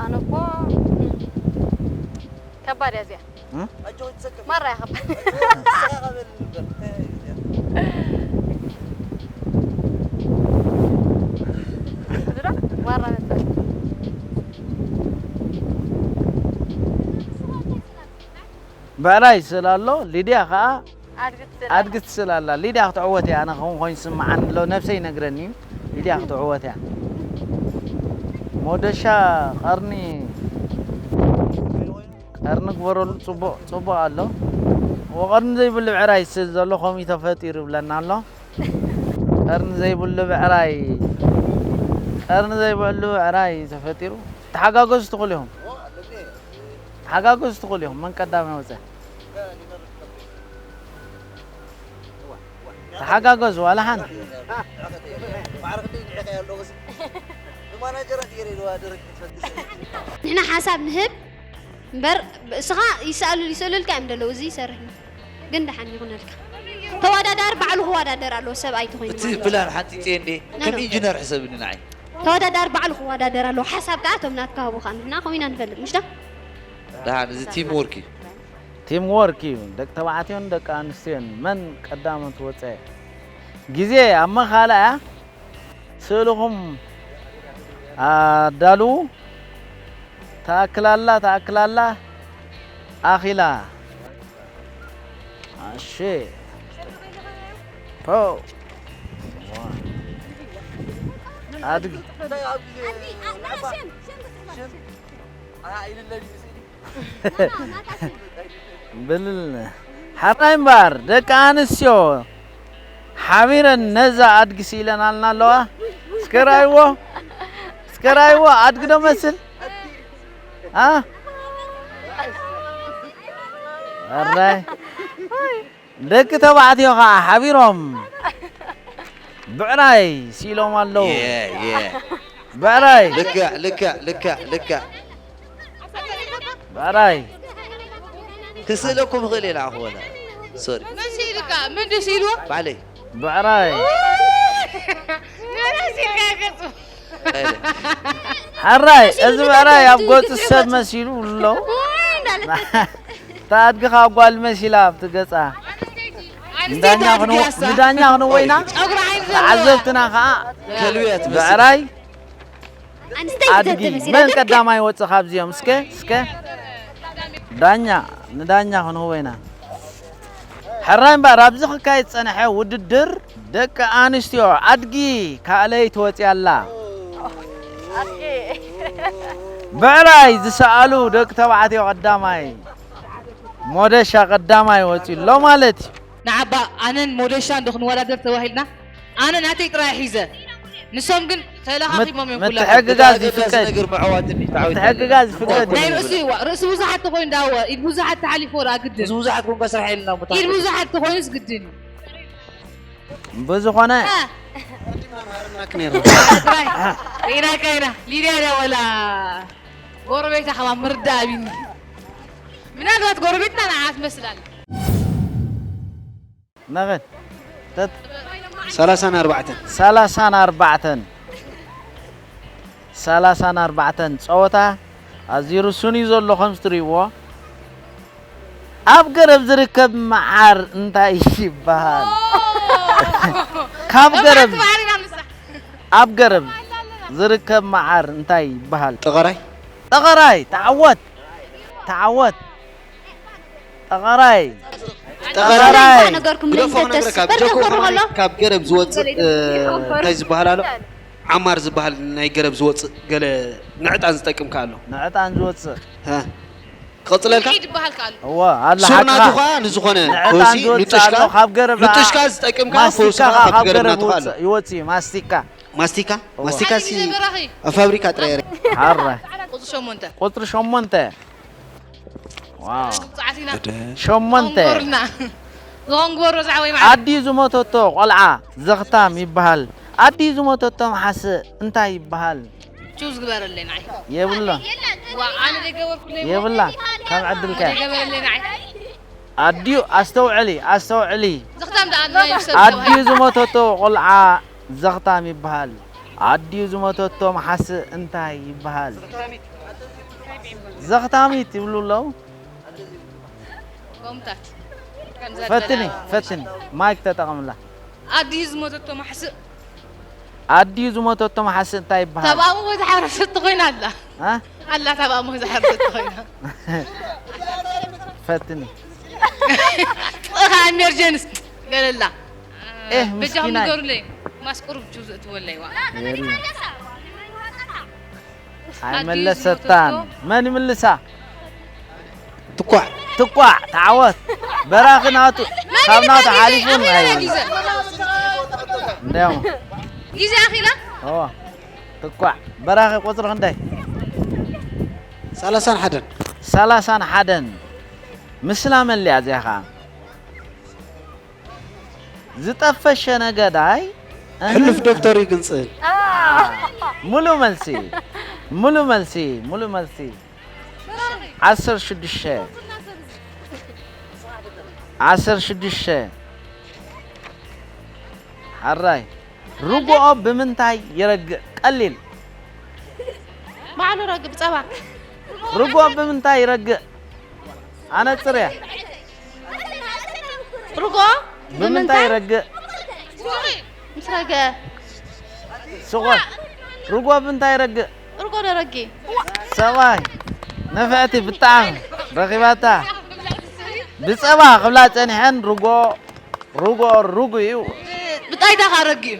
ኣነ እኮ፣ እም፣ ከባድ እያ እዚኣ። እ? ማራ እያ ከባድ። ማራ መጣ። ብዕራይ ስእላ ኣሎ፣ ሊድያ ኸኣ ኣድጊ ትስእል ኣድጊ ትስእል ኣላ። ሊድያ ክትዕወት እያ፣ ኣነ ክኸውን ኮይኑ ይስምዓኒ ኣሎ፣ ነብሰይ ይነግረኒ እዩ። ሊድያ ክትዕወት እያ። ሞደሻ ቀርኒ፣ ቀርኒ ግበረሉ፣ ጽቡቕ፣ ጽቡቕ ኣሎ። ወቐርኒ ዘይብሉ ብዕራይ ይስእል ዘሎ ከምኡ እዩ ተፈጢሩ ይብለና ኣሎ። ቀርኒ ዘይብሉ ብዕራይ፣ ቀርኒ ዘይብሉ ብዕራይ ተፈጢሩ። ተሓጋገዙ ትኽእሉ ኢኹም። ተሓጋገዙ ትኽእሉ ኢኹም። መን ቀዳማይ ወጸ? ተሓጋገዙ፣ ዋላ ሓንቲ። ንሕና ሓሳብ ንህብ እምበር፣ እስኻ ይስኣሉ-፣ ይስእሉልካ እዮም ዘለዉ፣ እዚ ይሰርሕ እዩ። ግን ደሓን ይኹነልካ። ተወዳዳሪ ባዕሉ ክወዳደር ኣለዎ፣ ሰብ ኣይተኾይኑ እቲ ማለት እዩ። ፕላን ሓንጺጸ እንዴ? ኖ፣ ከም ኖ። ኢንጂነር ሕሰብኒ ንዓይ። ተወዳዳሪ ባዕሉ ክወዳደር ኣለዎ። ሓሳብ ከኣ እቶም ናትካ ሃቡ ከኣ ንሕና ከምኡ ኢና ንፈልጥ፣ ምሽ ዶ? ደሓን፣ እዚ ቲም ወርክ እዩ። ቲም ወርክ እዩ። ደቂ ተባዕትዮን ደቂ ኣንስትዮን መን ቀዳሞት ወጸ? ግዜ ኣብ መኻላ እያ። ስእልኹም ኣዳልዉ። ተኣክላላ፣ ተኣክላላ፣ ኣኺላ። ኣሼ። ፖው። ኣድጊ። ብልል። ሓራይ እምበኣር፣ ደቂ ኣንስትዮ ሓቢረን ነዛ ኣድጊ ስኢለን ኣልና ኣለዋ። እስከ ርኣይዎ፣ እስከ ርኣይዎ፣ ኣድጊ ዶ መስል? ኣ? ኣራይ። ደቂ ተባዕትዮ ኸዓ ሓቢሮም ብዕራይ ስኢሎም ኣለዉ። የ፣ የ። ብዕራይ። ልክዕ፣ ልክዕ፣ ልክዕ፣ ልክዕ። ብዕራይ። ክስእለኩም እኽእል እየ ንዓኹም ወላ። ሶሪ። መን ስኢሉካ? መን ድዩ ስኢልዎ? ባዕለይ። ብዕራይ። ገና ስኢልካ ገጹ። ኣይለ። ሓራይ፣ እዚ ብዕራይ ኣብ ገጹ ሰብ መሲሉ ኣሎ። እታ ኣድጊ ኸኣ ጓል መሲላ ኣብቲ ገጻ። ንዳኛ ክንው-፣ ንዳኛ ክንወይና። ጨጉሪ ዓይኒ ዘለዎ። ተዓዘብትና ኸኣ ከልቢ እያ ትመስል። ብዕራይ ኣድጊ መን ቀዳማይ ወጽእ ካብዚኦም? እስከ፣ እስከ። ዳኛ፣ ንዳኛ ክንህቦ ኢና። ሕራይ እምበኣር፣ ኣብዚ ክካየድ ዝጸንሐ ውድድር ደቂ ኣንስትዮ ኣድጊ ካልኣይቲ ወጺኣ ኣላ። ብዕራይ ዝሰኣሉ ደቂ ተባዕትዮ ቀዳማይ፣ ሞደሻ ቀዳማይ ወጺኡ ኣሎ ማለት እዩ። ንዓባ ኣነን ሞደሻን ዶ ክንወዳደር ተባሂልና? ኣነ ናተይ ጥራይ ሒዘ። ንሶም ግን ተለኻኺሞም እዮም ኩላ። ምትሕግጋዝ ኣገዳሲ ይፍቀድ። ነገር ምዕዋት እንዲ ተዓዊትና ምትሕግግጋዝ ይፍቀድ። ናይ ርእሱ ይዋ ርእሱ ብዙሓት ተኾይኑ ዳወ ኢድ ብዙሓት ተሓሊፎ ወላ ግድን ምስ ብዙሓት ኮንካ ስራሕ የልና ኢድ ብዙሓት ተኾይኑስ ግድን እዩ። ብዝኾነ ጥራይ ሪኢናካ ኢና። ሊድያ ድያ ወላ ጎረቤታ ከማ ምርዳእ ኣቢኒ። ምናልባት ጎረቤትና ንዓ ትመስል ኣላ። ነኸን ተት ሰላሳን ኣርባዕተን ሰላሳን ኣርባዕተን ሰላሳን ኣርባዕተን ጸወታ ኣዝዩ ርሱን እዩ ዘሎ። ከም ዝትርእይዎ ኣብ ገረብ ዝርከብ መዓር እንታይ ይበሃል? ካብ ገረብ ኣብ ገረብ ዝርከብ መዓር እንታይ ይበሃል? ጠቐራይ ጠቐራይ ተዓወት ተዓወት ጠቐራይ ጠቐራይ ጠቐራይ ነገርኩም ግደፎ ለይተተስ ክነግረካ በርዶ ብጀኮ ኮሩ ከማይ ከሎ ካብ ገረብ ዝወፅእ እ፣ እንታይ ዝበሃል ኣሎ ዓማር ዝበሃል ናይ ገረብ ዝወፅእ ገለ ንዕጣን ዝጠቅም ከ ኣሎ ንዕጣን ዝወፅእ ሀ፣ ክቐፅለልካ ኢድ ይበሃል ከኣሉ እወ ኣሎ ሱር ናቱ ሓቅኻ ከዓ ንዝኾነ ንዕጣን ፈውሲ ዝወፅእ ንጡሽካ ኣሎ ካብ ገረብ ንጡሽካ ዝጠቅም ከዓ ፈውሲ ማስቲካ ከዓ ከዓ ካብ ካብ ገረብ ገረብ ናቱ ከዓ ኣሎ ይወፅእ እዩ ማስቲካ ማስቲካ ማስቲካ ሲ በራኺ ኣብ ፋብሪካ ጥራይ ረ ሓረ ቁፅሪ ሸሞንተ ቁፅሪ ሸሞንተ ዋው ፃዕቲና ሸሞንተ ንጎርና ዝኸንጎሮ ዛዕወይ ማለት ኣዲ ዝሞተቶ ቆልዓ ዘኽታም ይበሃል። ኣዲ ዝሞተቶ መሓስእ እንታይ ይበሃል? ቹዝ ግበረለይ ንዓይ የብሎ ዋ ኣነ ደገበርኩለይ የብላ ከም ዕድልካ ደገበረለይ ንዓይ ኣዲኡ ኣስተውዕሊ ኣስተውዕሊ ዘኽታም ደኣ ናይ ሰብ ኣዲኡ ዝሞተቶ ቆልዓ ዘኽታም ይበሃል። ኣዲኡ ዝሞተቶ መሓስእ እንታይ ይበሃል? ዘኽታሚት ይብሉ ኣለዉ። ኮምታት ፈትኒ ፈትኒ ማይክ ተጠቐምላ። ኣዲኡ ዝሞተቶ ማሕስእ ኣዲኡ ዝሞተቶ መሓስእ እንታይ ይበሃል? ታብኣሞ ወይ ዝሓረሰት ኮይና ኣላ እ? ኣላ ታብኣሞ ወይ ዝሓረሰት ኮይና ፈትኒ እኻ ኢመርጀንስ ገለላ ኤህ፣ በጃኹም ምስኪናይ። ንገሩለይ ማስቁሩብ ጁዝ እትወለይዋ ኣይመለሰታን። መን ይምልሳ? ትኳዕ ትኳዕ ተዓወት በራኺ ናቱ ካብ ናቱ ሓሊፉ ናይ ጊዜ እንዲያው ጊዜ ኣኺላ ኦ ትኳዕ በራኺ ቁፅሪ ክንደይ? ሰላሳን ሓደን ሰላሳን ሓደን ምስላ መለያ እዚኣ ኸዓ ዝጠፈሸ ነገዳይ እህ፣ ሕሉፍ ዶክተር ይግንፅል ሙሉ መልሲ ሙሉ መልሲ ሙሉ መልሲ ዓሰርተ ሽዱሽተ ዓሰርተ ሽዱሽተ ሓራይ ርጎኦ ብምንታይ ይረግእ? ቀሊል ባዕሉ ረግእ ብፀባ ርጎኦ ብምንታይ ይረግእ? ኣነፅርያ ርጎ ብምንታይ ይረግእ? ምስ ረገአ ስቆር ርጎኦ ብምንታይ ይረግእ? ርጎ ደረጊ ሰብኣይ ንፍዕቲ ብጣዕሚ ረኺባታ ብፀባ ክብላ ፀኒሐን ርጎኦ ርጎኦ ርጉ እዩ ብጣይታ ካረጊ እዩ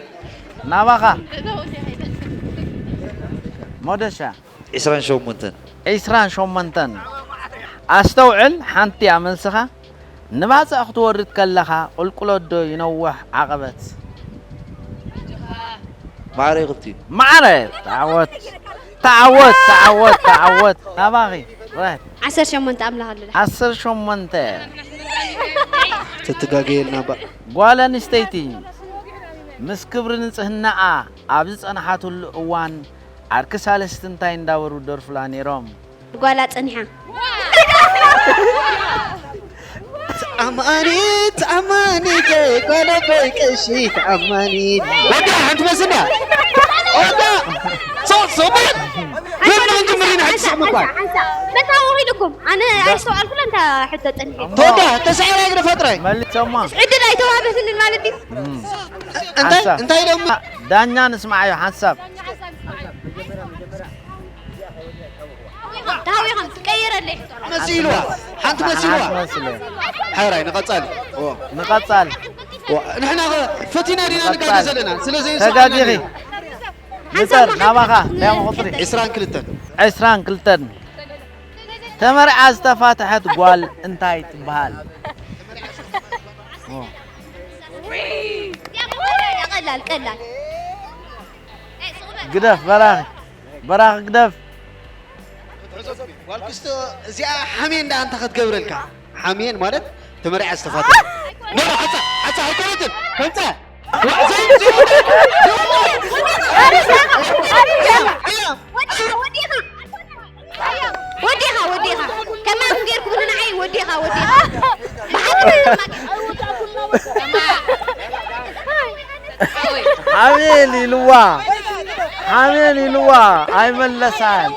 ናባኻ ሞደሻ ዒስራን ሸሞንተን ዒስራን ሸሞንተን ኣስተውዕል ሓንቲ እያ መልስኻ ንባፅዕ ክትወርድ ከለኻ ቁልቁለት ዶ ይነውሕ ዓቐበት ማዕረ ይኽብቲ ማዕረ ተዓወት ተዓወት ተዓወት ተዓወት ናባኺ ረት ዓሰርተ ሸሞንተ ኣምላኽ ኣለላ ዓሰርተ ሸሞንተ ተትጋገየልና ባ ጓል ኣንስተይቲ ምስ ክብሪ ንፅህናኣ ኣብ ዝፀንሓትሉ እዋን ዓርኪ ሳልስቲ እንታይ እንዳበሩ ደርፉላ ነይሮም ጓላ ፀኒሓ ተኣማኒት ተኣማኒት ጓለበይ ቀሺ ተኣማኒት ወዳ ሓንቲ መስዳ ወዳ ሶሶ ምን ምን ጅምሪና ሕጂ ስሙኳ መታወኺ ኢልኩም ኣነ ኣይስተውዓልኩላ እንታ ሕቶ ፀኒሐ ተወዳ ተሳዒራ ግደ ፈጥራይ መሊሶማ ዕድል ኣይተዋህበትንን ማለት እዩ እንታይ እንታይ ደሞ ዳኛ ንስማዓዮ ሓንሳብ ተሃዊኾም ትቀይረለይ መሲልዋ ሓንቲ መሲልዋ መስለ ሓራይ ንቐጻሊ ንቐጻል ንሕና ኸ ፈቲና ዲና ንጋገ ዘለና ስለ ተጋጊኺ ዘይሰማዕና ንጠር ናባኻ ናይ ቁፅሪ ዕስራን ክልተን ዕስራን ክልተን ተመርዓ ዝተፋትሐት ጓል እንታይ ትበሃል ቀላል ቀላል ግደፍ በራኺ፣ በራኺ ግደፍ። ጓልክስቶ እዚኣ ሓሜን ደኣ እንታይ ክትገብረልካ? ሓሜን ማለት ተመሪዓ ዝተፋተ። ኖ፣ ሓጻ፣ ሓጻ ኣይኮነትን። ከምጻ። ወዲኻ ወዲኻ ወዲኻ ወዲኻ ከማን ጌርኩ ንዓይ ወዲኻ ወዲኻ ብሓቂ ሓሜን ኢልዋ፣ ሓሜን ኢልዋ ኣይመለሳን።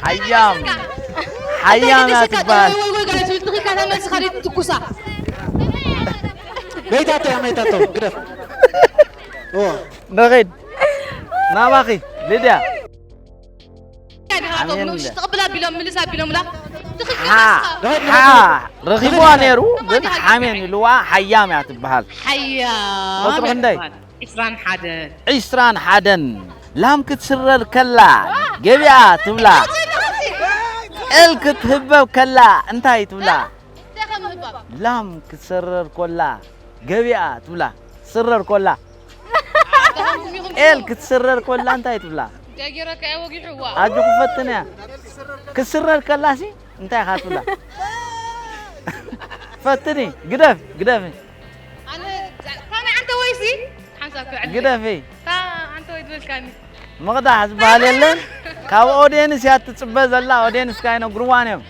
ሓያም ሓያም እያ ትበሃል። መይታቶ እያ መይታቶ ግደፍ። ንኺድ ናባኺ ሊድያ። ውሽጢ ቅብል ኣቢሎም ምልስ ኣቢሎምላ ረኺብዋ ነይሩ ግን ሓሜን ኢልዋ ሓያም እያ ትበሃል። ሓያም ቁፅሪ ክንደይ? ዒስራን ሓደን ዒስራን ሓደን ላም ክትስረር ከላ ገቢኣ ትብላ። እል ክትህበብ ከላ እንታይ ትብላ? ላም ክትስረር ኮላ ገቢኣ ትብላ። ትስረር ኮላ እል ክትስረር ኮላ እንታይ ትብላ? ጃጊረካ እያ ወጊሕዋ። ኣጆኺ ፈትንያ። ክትስረር ከላሲ እንታይ ኢኻ ትብላ? ፈትኒ ግደፍ ግደፍ። ኣነ ካመይ ኣንተ ወይሲ ሓንሳብ ክዕድ ግደፊ። ታ ኣንተ ወይ ዝበልካኒ ምቕዳሕ ዝበሃል የለን። ካብ ኦድየንስ እያ ትፅበ ዘላ። ኦድየንስ ካይነግርዋን እዮም።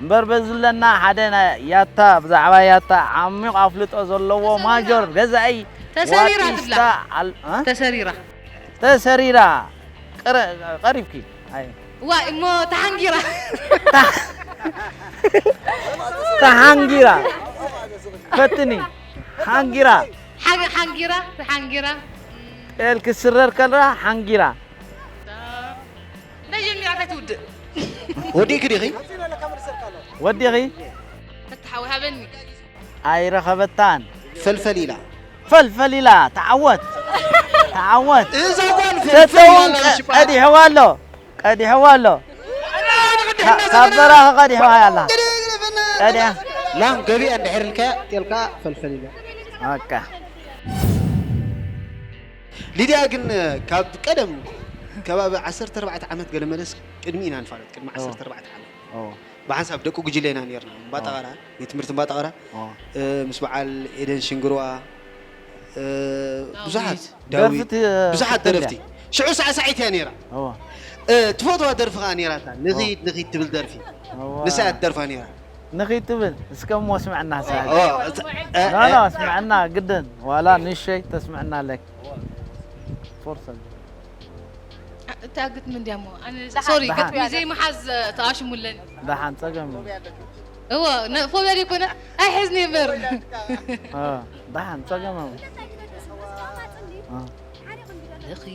እምበር በዚ ለና ሓደ ናይ ያታ ብዛዕባ ያታ ዓሚቕ ኣፍልጦ ዘለዎ ማጆር ገዛኢ ተሰሪራ ዋጢስታ ትብላ። ኣል- እ? ተሰሪራ ተሰሪራ ቀረ- ቀሪብኪ ኣይ ዋ እሞ ተሓንጊራ ተሓንጊራ ፈትኒ ሓንጊራ ሓ- ሓንጊራ ተሓንጊራ እል ክስረር ከለራ ሓንጊራ እንታይ ጀሚራ እንታይ ትውድእ ወዲእኪ ዲኺ? ወዲኺ ተተሓዊ ሃበኒ ኣይረኸበታን ፈልፈል ኢላ ፈልፈል ኢላ ተዓወት ተዓወት እዛ ጓል ሰተውን ፈልፈል ኢላ ቀዲሕዋ ኣሎ ቀዲሕዋ ኣሎ ካብ በራኺ ቀዲሕዋ ኣላ ቀዲያ ላም ገቢኣ እንድሕር ኢልካያ ጤልካ ፈልፈል ኢላ በቃ ሊድያ ግን ካብ ቀደም ከባቢ ዓሰርተ ኣርባዕተ ዓመት ገለመለስ ቅድሚ ኢና ንፋለጥ ቅድሚ ዓሰርተ ኣርባዕተ ዓመት ኦ ብሓንሳብ ደቂ ጉጅለ ኢና ነርና እምባጣቐራ ቤት ትምህርቲ እምባጣቐራ ኦ እ፣ ምስ በዓል ኤደን ሽንግርዋ እ፣ ብዙሓት ደርፍቲ ዳዊት ብዙሓት ትፈልጥ ደረፍቲ ሽዑ ሳዕሳዒት እያ ነይራ ኦ እ፣ ትፈትዋ ደርፊ ከዓ ነይራታ ንኺድ ንኺድ ትብል ደርፊ እዋ። ንሳ እያ ትደርፋ ነይራ ንኺድ ትብል እስከ እሞ ስምዐና ሳል ኦ፣ እዛ- እ፣ ኖ ኖ እ፣ ስምዐና ግድን ዋላ ንሸይ ተስምዐና ኣለክ ፎርሰ እታ ግጥሚ እንድያ እሞ ኣነ ሶሪ ደሓን። ግጥሚ ዘይመሓዝ ተኣሽሙለኒ ደሓን ጸገም እዎ ነ- ፎብያ ዘይኮነ ኣይሕዝኒ እምበር እ፣ ደሓን ጸገም ንኺድ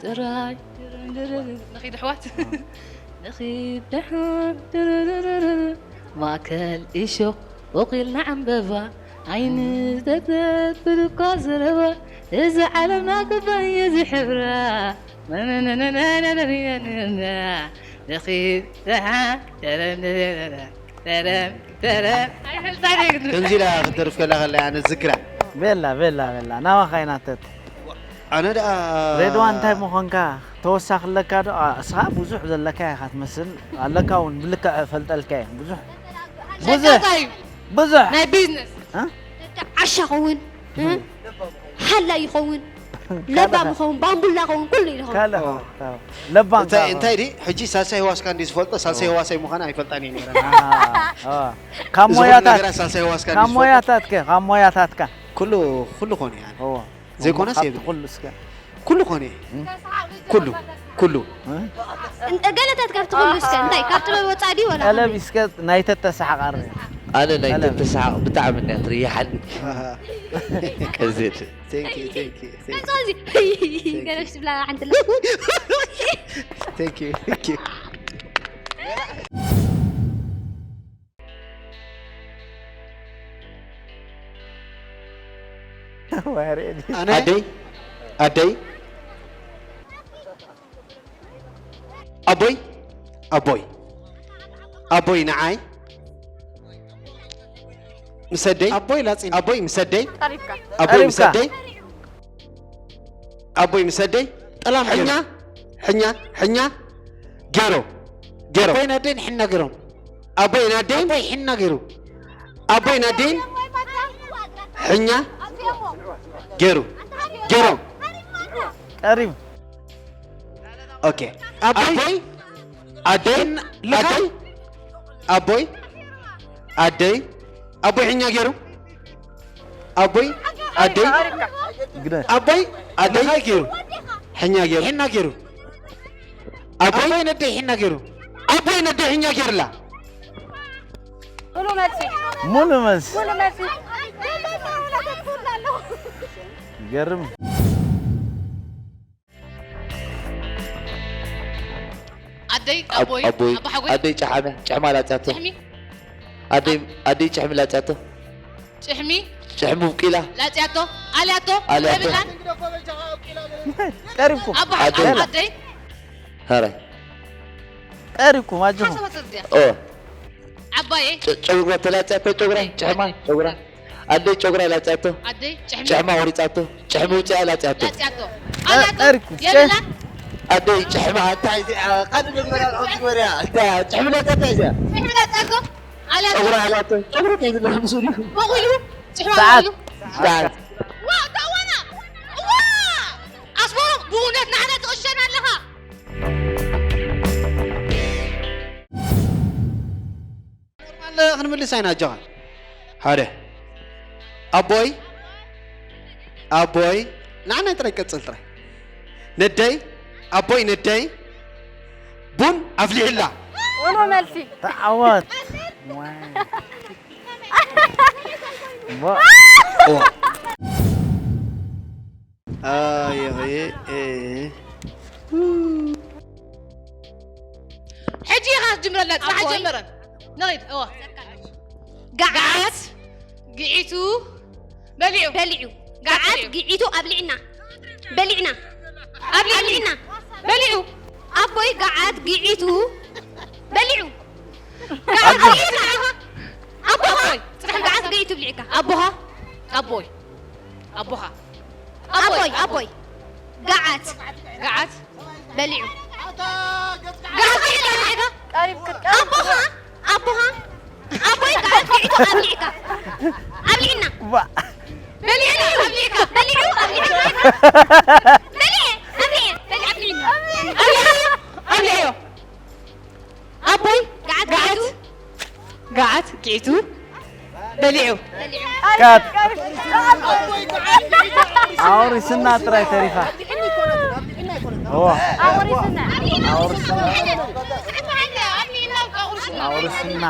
ጥራይ ንኺድ ኣሕዋት ንኺድ ደሓን ማእከል እሾኽ ወቒልና ዕምበባ ዓይኒ ዝተተብልኳ ዘረባ እዚ ዓለምና ክባየ ዝሕብራ ንኺድ ደሓን ተረም ተረም ተረም ኣይፈልጣን እየ ክትብል ከምዚ ኢላ ክትደርፍ ከላ ከላ ኣነ ዝክራ ቤላ ቤላ ቤላ ናባኻ ይናተት ኣነ ደኣ ሬድዋ እንታይ ምኾንካ ተወሳኺ ኣለካ ዶ ኣ፣ እስኻ ብዙሕ ዘለካ ኢኻ ትመስል ኣለካ እውን ብልክዕ እፈልጠልካ እየ ብዙሕ ብዙሕ ሸቃጣ እዩ ብዙሕ ናይ ቢዝነስ እ? ዓሻ ኸውን ሓላ ይኸውን ለባም ይኸውን ባምቡላ ይኸውን ኩሉ ይኸውን ካልእ ለባም እንታይ እንታይ ዲ ሕጂ ሳልሳይ ህዋስካ እንዲ ዝፈልጦ ሳልሳይ ህዋሳይ ምዃና ኣይፈልጣን እየ ነይረ ካብ ሞያታት ነገራት ሳልሳይ ህዋስካ ካብ እንዲ ዝፈልጦ ሞያታትከ ካብ ሞያታትካ ኩሉ ኩሉ ኾነ እያ እዎ ዘይኮነስ ካብቲ የብለ ኩሉ እስከ ኩሉ ኾነ ኩሉ ኩሉ ገለታት ካብቲ ኩሉ እስከ እንታይ ካብ ጥበብ ወፃእ ድዩ ወላ ቀለብ እስከ ናይ ተተሰሓቃሪ ኣነ ናይ ቀለብ። ተተሰሓቕ ብጣዕሚ እያ ትርይሓኒ ቀዜድ Thank you, thank you, thank you. ሶዚ ገለሽ ትብላ ሓንቲ ኣላ Thank you, thank you. ወሬ ዲ- ኣነ ኣደይ ኣደይ ኣቦይ ኣቦይ ኣቦይ ንዓይ ምስ ኣደይ ኣቦይ ላጺ ኣቦይ ምስ ኣደይ ኣቦይ ምስ ቀሪብካ። ኣደይ ኣቦይ ምስ ኣደይ ጠላም ገይሩ። ሕኛ ሕኛ ሕኛ ገይሮ ገይሮ ኣቦይን ኣደይን ሕና ገይሮም። ኣቦይን ኣደይን ኣቦይ ሕና ገይሩ። ኣቦይን ኣደይን ሕኛ ገይሩ ገይሮም። ቀሪቡ ኦኬ ኣቦይ ኣቦይ ኣደይ ልኻ ኣደይ ኣቦይ ኣደይ ኣቦይ ሕኛ ገይሩ ኣቦይ ኣደይ ግደ ኣቦይ ኣደይ እንታይ ገይሩ? ሕኛ ገይሩ ሒና ገይሩ። ኣቦይ ኣቦይ ነደይ ሒና ገይሩ። ኣቦይ ነደይ ሕኛ ገይርላ ሙሉ መልሲ ሙሉ መልሲ ሙሉ መልሲ ይገርም። ኣደይ ኣቦይ ኣቦይ ኣባሓጎይ ኣደይ ጨሓመ ጨሕማ ላጽያቶ ጭሕሚ ኣደይ ኣደይ ጨሕሚ ላጽያቶ ጭሕሚ ጨሕሚ ውቂላ ላጽያቶ ኣልያቶ ኣልያቶ። የብላን። ቀሪብኩም ኣባሓጎይ ኣደይ። ኣደይ ሀረ ቀሪብኩም ኣጆኹም ሓሰበት እዚያ ኦ ዓባየይ ጨ- ጨጉራ ተላጽያቶ ጨጉራ ጨሕማ ጨጉራ ኣደይ ጨጉራ ላጽያቶ ኣደይ ጭሕሚ ጨሕማ ቆሪጻቶ ጨሕሚ ውጽያ ላጽያቶ ላጽያቶ ኣልያቶ ቀሪብኩም የብላን። ኣደይ ጨሕማ እንታይ እዚኣ ቃል ንግበራ ንግበራ እንታይ ጨሕሚ ላጽያቶ እዚኣ ጭሕሚ ላጽያቶ ኣልያቶ ጨጉራ ኣላቶ ጨጉራ እንታይ ዝብላ ምስሉ በቑሉ ጭሕማ ሰዓት በቑሉ ሰዓት ዋ ጋዋና ዋ ኣስመሮም ብእውነት ንዓና ትቕሸና ኣለኻ። ኖርማል ክንምልስ ኣይና ኣጆኻ። ሓደ ኣቦይ ኣቦይ ንዓናይ ጥራይ ቀጽል ጥራይ ነደይ ኣቦይ ነደይ ቡን ኣፍሊሕላ ሙሉ መልሲ ተዓወት ኣየ ሕጂ ኢኻ ትጅምረላ ጽባሕ ጀመረን ንኺድ እዋ ገዓት ግዒቱ በሊዑ በሊዑ ገዓት ግዒቱ ኣብሊዕና በሊዕና ኣብሊዕና በሊዑ ኣቦይ ገዓት ግዒቱ በሊዑ ገዓት ግዒቱ ኣቦኻ ገዓት ግዒቱ ብሊዕካ ኣቦኻ ኣቦይ ኣቦኻ ኣቦይ ኣቦይ ገዓት ገዓት በሊዑ ገዓት ግዒቱ ኣብሊዕካ ኣቦኻ ኣቦኻ ኣቦይ ገዓት ግዒቱ ኣብሊዕካ ኣብሊዕና ዋ በሊዕና ኣብሊዕካ በሊዑ ኣብሊዕካ በሊዐ ኣብሊዐ በሊዐ ኣብሊዕና ኣብሊዕዮ ኣቦይ ገዓት ገዓት ግዒቱ ገዓት ግዒቱ በሊዑ ካት ኣውሪስና ጥራይ ተሪፋ እዋ ኣውሪስና ኣውሪስና ኣውሪስና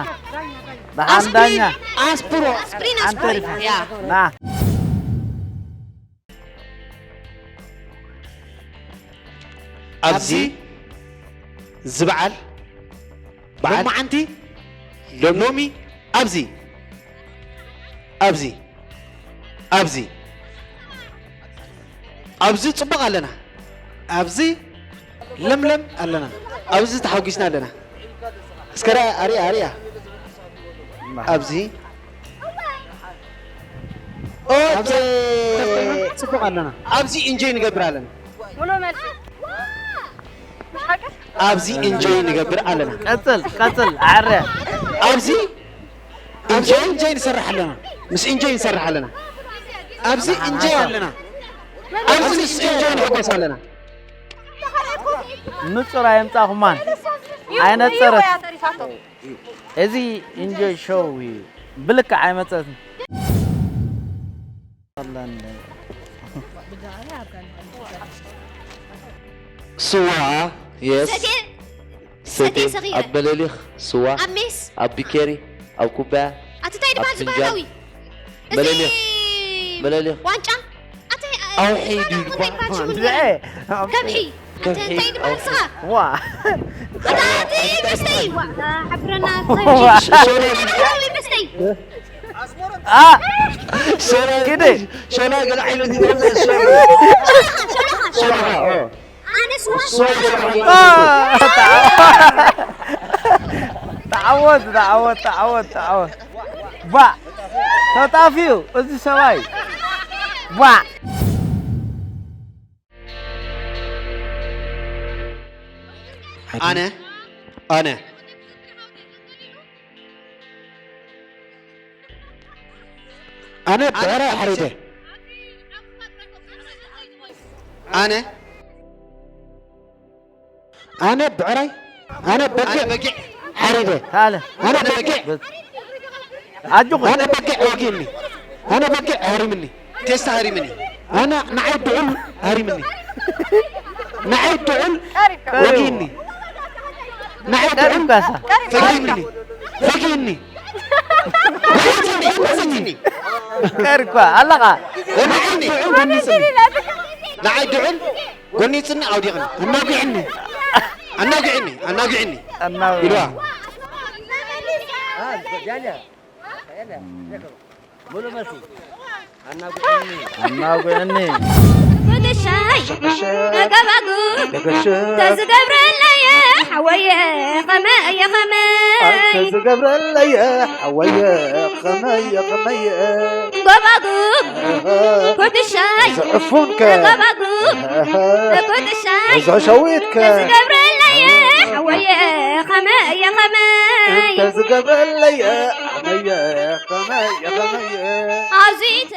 ደሓን ዳኛ ኣስፕሮ ኣስፕሪን ኣንተ ኣስፕሪን ሪፋ ና ኣብዚ ዝበዓል በዓል ሎማዓንቲ ሎሚ ኣብዚ ኣብዚ ኣብዚ ኣብዚ ጽቡቕ ኣለና ኣብዚ ለምለም ኣለና ኣብዚ ተሓጒስና ኣለና እስከ ርኣ ኣርያ ኣርያ ኣብዚ ኦኬ ጽቡቕ ኣለና ኣብዚ ኢንጆይ ንገብር ኣለና ሙሉ መልሲ ኣብዚ ኢንጆይ ንገብር ኣለና ቀጽል ቀጽል ኣረ ኣብዚ ኢንጆይ ኢንጆይ ንሰርሕ ኣለና ምስ ኢንጆይ ንሰርሕ ኣለና ኣብዚ ኢንጆይ ኣለና ኣብዚ ምስ ኢንጆይ ንሕጎስ ኣለና ንጹር ኣየምጻኹማን ኣይነጸረት እዚ ኢንጆይ ሾው እዩ ብልክዕ ኣይመጸትን ስዋ የስ ሰትየ ሰትየ ሰትየ ሰኺረ። ኣብ በለሊኽ ስዋ ኣብ ሜስ ኣብ ቢኬሪ ኣብ ኩባያ ኣቲ እንታይ ድባል ኣብ ዝበሃል ፍንጃል። ሓዊ በለሊኽ እዚ በለሊኽ ዋንጫ ኣቲ ኣውሒ ድዩ ከብሒ ኣቲ እንታይ ድባል ስኻ ዋ ኣቲ መስተይ ሓፍረና መስተይ አ ሸና ግደ ሸና ገለ ዓይነት ኣነ ስዋ ተዓወት ተዓወት ተዓወት ተዓወት ባ ተጣፊኡ እዚ ሰብኣይ ባ ኣነ ኣነ ኣነ ብዕራይ ሓሪደ። ኣነ ኣነ ብዕራይ ኣነ በጊዕ ሓሪደ። ኣነ በጊዕ ኣነ በጊዕ ወጊኒ። ኣነ በጊዕ ሃሪምኒ። ቴስታ ሃሪምኒ። ኣነ ንዓይ ድዑል ሃሪምኒ። ንዓይ ድዑል ወጊኒ። ንዓይ ድዑል ፈጊኒ። ፈጊኒ። ቀርኳ ኣለኻ። ንዓይ ድዑል ጎኒጽኒ ኣውዲቕኒ። ኣናጒዕኒ። ኣናጒዕኒ። ኣናጒዕኒ። ኢልዋ። ኣናጒዕኒ። ኩትሻይ ገባጉ ተዝገብረለየ ሓወየ ኸመየ ኸመይ ዝገብረለየ ሓወየ ኸመየ ኸመየ ጎባጉ ኩትሻይ ዝዕፉንከ ጎባጉ ኩትሻይ ዝሸዊትከ ዝገብረለየ ሓወየ ኸመየ ኸመይ ተዝገብረለየ ሓወየ ኸመየ ኸመየ ኣዚተ